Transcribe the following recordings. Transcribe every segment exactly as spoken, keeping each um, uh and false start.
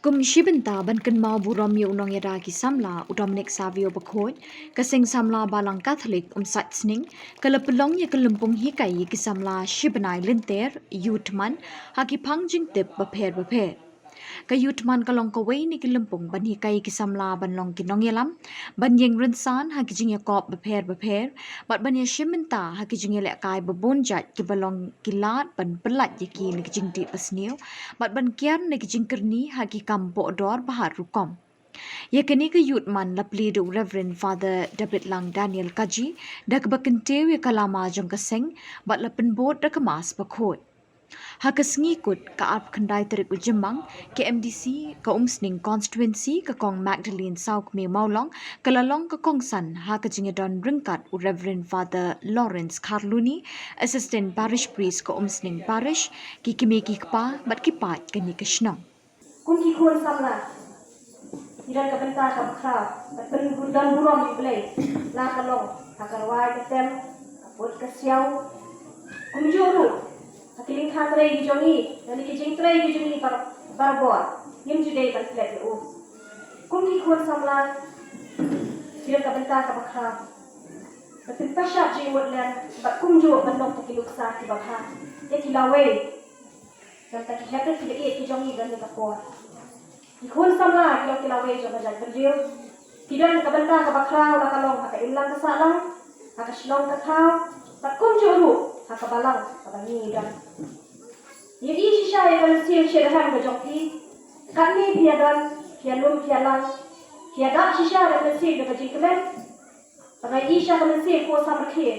Kum shi bynta ban kynmaw burom ïa u nongïada ki samla u Dominic Savio Bakhuid, ka Seng Samla Balang Katholik Umsait Sning ka la pynlong ïa ka lympung hikai ïa ki samla shi bnai lynter, Youth Month, ha ki phang jingtip bapher bapher. Ka Youth Month ka long kawei na ki lympung ban hikai ïa ki samla ban long ki nongïalam, ban ïeng rynsan ha ki jingïakop bapher bapher, bad ban ïashim bynta ha ki jingïalehkai babun jait kiba long ki lad ban pyllait ïa ki na ki jingdih basniew, bad ban kiar na ki jingkyrni ha ki kam pohdor ba har rukom. Ïa kane ka Youth Month la plie da u Reverend Father David Lang Daniel Kaji, da kaba kyntiew ïa ka lama jong ka seng, bad la pynbud da ka Mass bakhuid. Ha ka sngi Kut, ka arphew khyndai tarik u Jymmang, ka M D C ka Umsning Constituency, ka Kong Magdalene Sawkmie Mawlong, ka la long ka kongsan ha ka jingïadon ryngkat u Reverend Father Lawrence Kharluni, Assistant Parish Priest ka Umsning Parish, ki kmie ki kpa bad ki paid kane ka shnong. Kum ki khun samla, ngi don ka bynta kaba khraw ban pyndon burom ïa U Blei, la ka long ha ka rwai ka tem, ka put ka siaw. Kumjuh ruh ha ki lyngkha trei ki jong ngi, lane ki jingtrei ki jong ngi bar-, barabor, ngim ju dei ban klet ïa u. Kum ki khun samla, ngi don ka bynta kaba khraw ban pynpashat jingmut lem, bad kumjuh ban long ki nuksa kiba bha ïa ki lawei, namar ki hep ki la ïeit ki jong ngi ha kane ka por. Ki khun samla ki long ki lawei jong ka jaitbynriew. Ki don ka bynta kaba khraw, la ka long ha ka imlang ka sahlang, ha ka shnong ka thaw, bad kumjuh ruh ha ka balang kaba ngi don. Ïohi shisha ïa ka mynsiem shitrhem ka jong phi. Katne phi ïadon, phi ïalum, phi ïalang, phi ïadap shisha da ka mynsiem kaba jingkmen. Ba nga ïohi shisha ka mynsiem ko samrkhie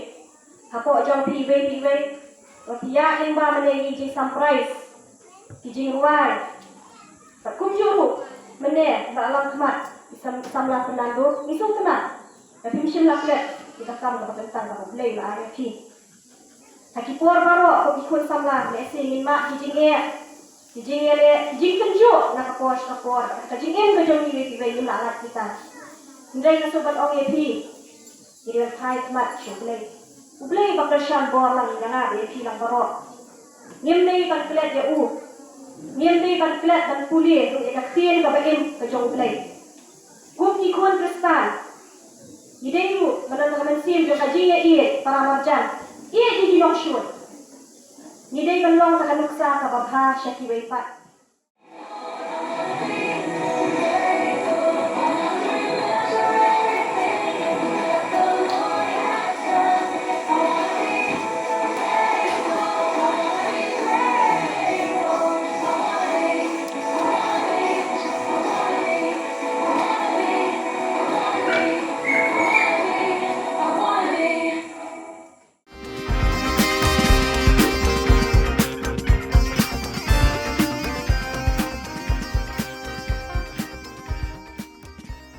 hapoh jong phi iwei pa iwei, ba phi ïaid lyngba mynne ïa ki jingsurprise, ki jingrwai. Bad kumjuh ruh mynne ba la long khmat ki sam-, samla Fernando, ngi sngewtynnat ba phim shym la klet ïa ka kam kaba kyntang kaba U Blei u la ai ïa phi. Ha ki por baroh ko ki khun samla, lehse ngin mad ki jingeh, ki jingeh leh, ki jingkynjoh na ka por sha ka por, ka jingim ka jong ngi iwei pa iwei ngim lah lait kita. Hynrei nga sngewbha ban ong ïa phi, ngi dei ban phai khmat sha U Blei. U Blei uba kyrshan bor lang ïa nga bad ïa phi lang baroh. Ngim dei ban klet ïa u. Ngim dei ban klet ban pule ruh ïa ka ktien kaba im ka jong U Blei. Kum ki khun Khristan, ngi dei ruh ban don ka mynsiem jong ka jingïaieit para marjan, ïeit ïa ki nongshun. Ngi dei ban long ka nuksa kaba bha sha kiwei pat.